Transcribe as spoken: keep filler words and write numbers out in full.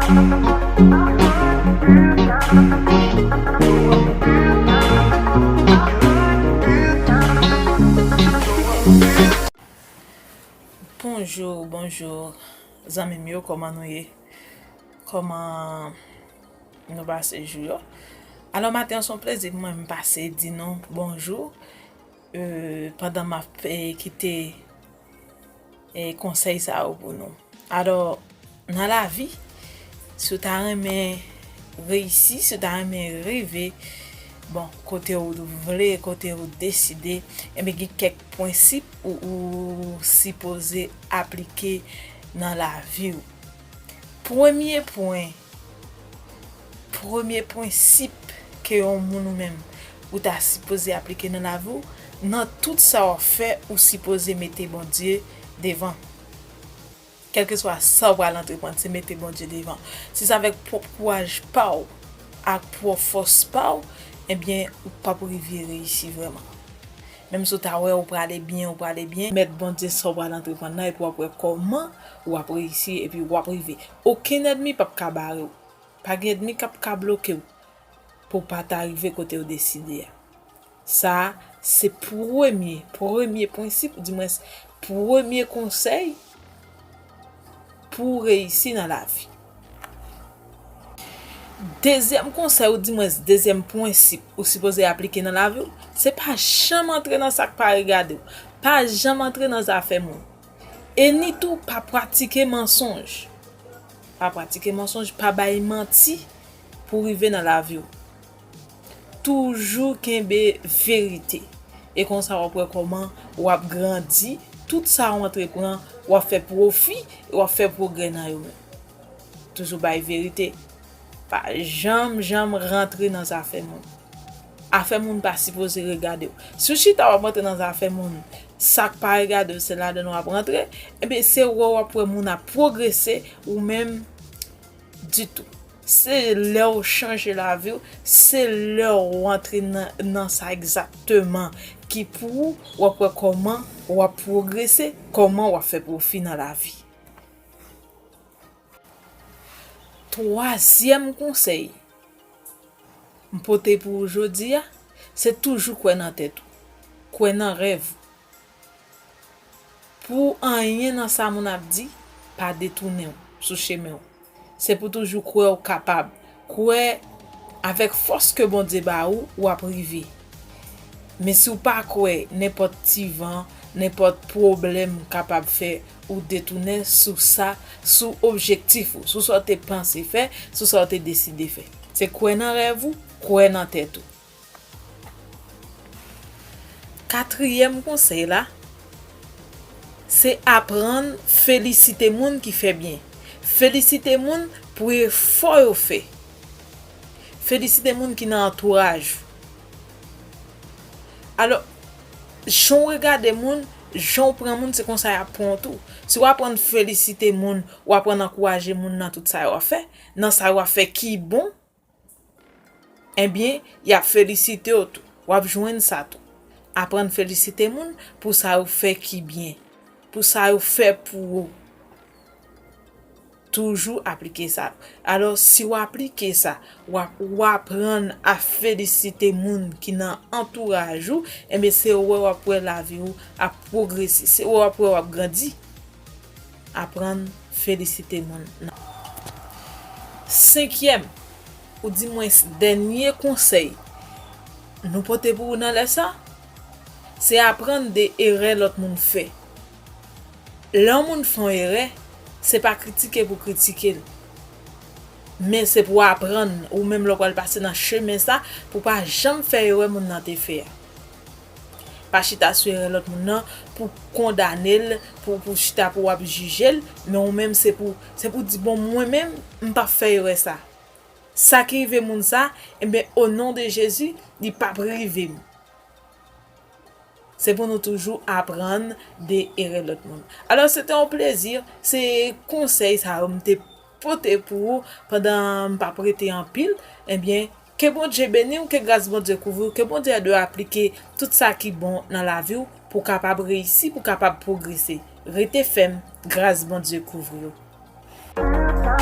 Bonjou, bonjou, zanmi m yo, kòman nou ye? Kòman nou pase jou yo? Alò, maten an, se yon plezi pou mwen m pase di nou bonjou, eh, pandan m ap, eh, kite, eh, konsèy sa yo pou nou. Alò, nan lavi, si w ta renmen reyisi, si w ta renmen rive, bon, kote w vle, kote w deside, enben, gen kèk prensip ou, ou sipoze aplike nan lavi w. Premye pwen, premye prensip ke yon moun ou menm ou ta sipoze aplike nan lavi w, nan tout sa w ap fè, ou sipoze mete Bondye devan. Kèlkeswa sa w pral antreprann, se mete Bondye devan. Si se avèk pwòp kouraj pa w ak pwòp fòs pa w, ebyen, ou p ap rive reyisi vrèman. Menm si w ta wè ou prale byen, ou prale byen, mèt Bondye sa w pral antreprann nan, epi w ap wè kòman w ap reyisi, epi w ap rive. Okenn ènmi p ap ka bare w. Pa gen ènmi k ap ka bloke w pou w pa ta rive kote w deside a. Sa a, se premye, premye prensip, oudimwens, premye konsèy pou w reyisi nan lavi. Dezyèm konsèy, oudimwens, dezyèm prensip ou sipoze aplike nan lavi w, se pa janm antre nan sa k pa regade w. Pa janm antre nan zafè moun. E ni tou, pa pratike mansonj. Pa pratike mansonj, pa bay manti pou rive nan lavi w. Toujou kenbe verite. E konsa w ap wè kòman w ap grandi, tout sa w antreprann, w ap fè pwofi, e w ap fè pwogrè nan yo menm. Toujou bay verite. Pa janm, janm rantre nan zafè moun. Afè moun pa sipoze regade w. Si w chita w ap rantre nan zafè moun, sa k pa regade w, se ladan w ap rantre, ebyen, se wè w ap wè moun ap pwogrese, ou menm, ditou. Se lè w chanje lavi w, se lè w antre nan, nan sa egzakteman ki pou ou, w ap wè kòman w ap pwogrese, kòman w ap fè pwofi nan lavi. Twazyèm konsèy m pote pou ou jodi a, se toujou kwè nan tèt ou, kwè nan rèv ou. Pou anyen nan sa moun ap di pa detounen w sou chemen w. Se pou toujou kwè w kapab. Kwè avèk fòs ke Bondye ba ou, w ap rive. Men si w pa kwè, nenpòt ti van, nenpòt pwoblèm kapab fè ou detounen sou sa, sou objektif ou, sou sa w te panse fè, sou sa w te deside fè. Se kwè nan rèv ou, kwè nan tèt ou. Katriyèm konsèy la, se aprann felisite moun ki fè byen. Felisite moun pou efò yo fè. Felisite moun ki nan antouraj ou. Alò, jan w regade moun, jan w pran moun, se konsa y ap pran w tou. Si w aprann felisite moun, w aprann ankouraje moun nan tout sa yo ap fè, nan sa yo ap fè ki bon, ebyen, y ap felisite w tou. W ap jwenn sa tou. Aprann felisite moun pou sa yo fè ki byen, pou sa yo fè pou ou. Toujou aplike sa. Alò, si w aplike sa, w ap, w aprann a felisite moun ki nan antouraj ou, ebyen, se wè w ap wè lavi w ap pwogrese, se wè w ap wè w ap grandi. Aprann felisite moun nan. Senkyèm, oudimwens dènye konsèy nou pote pou ou nan lè sa, se aprann de erè lòt moun fè. Lè yon moun fè yon erè, se pa kritike pou kritike l. Men se pou aprann, ou menm lè w pral pase nan chemen sa, pou w pa janm fè erè moun nan te fè a. Pa chita sou erè lòt moun nan pou kondane l, pou, pou chita pou w ap jije l, men ou menm se pou, se pou di, bon, mwen menm, m p ap fè erè sa. Sa ki rive moun sa, ebyen, o non de Jezi, li p ap rive m. Se pou nou toujou aprann de erè lòt moun. Alò, se te yon plezi, se konsèy sa yo m te pote pou ou pandan m p ap rete anpil. Ebyen, ke Bondye beni w, ke gras Bondye kouvri w, ke Bondye ede w aplike tout sa ki bon nan lavi w pou w kapab reyisi, pou w kapab pwogrese. Rete fèm, gras Bondye kouvri w.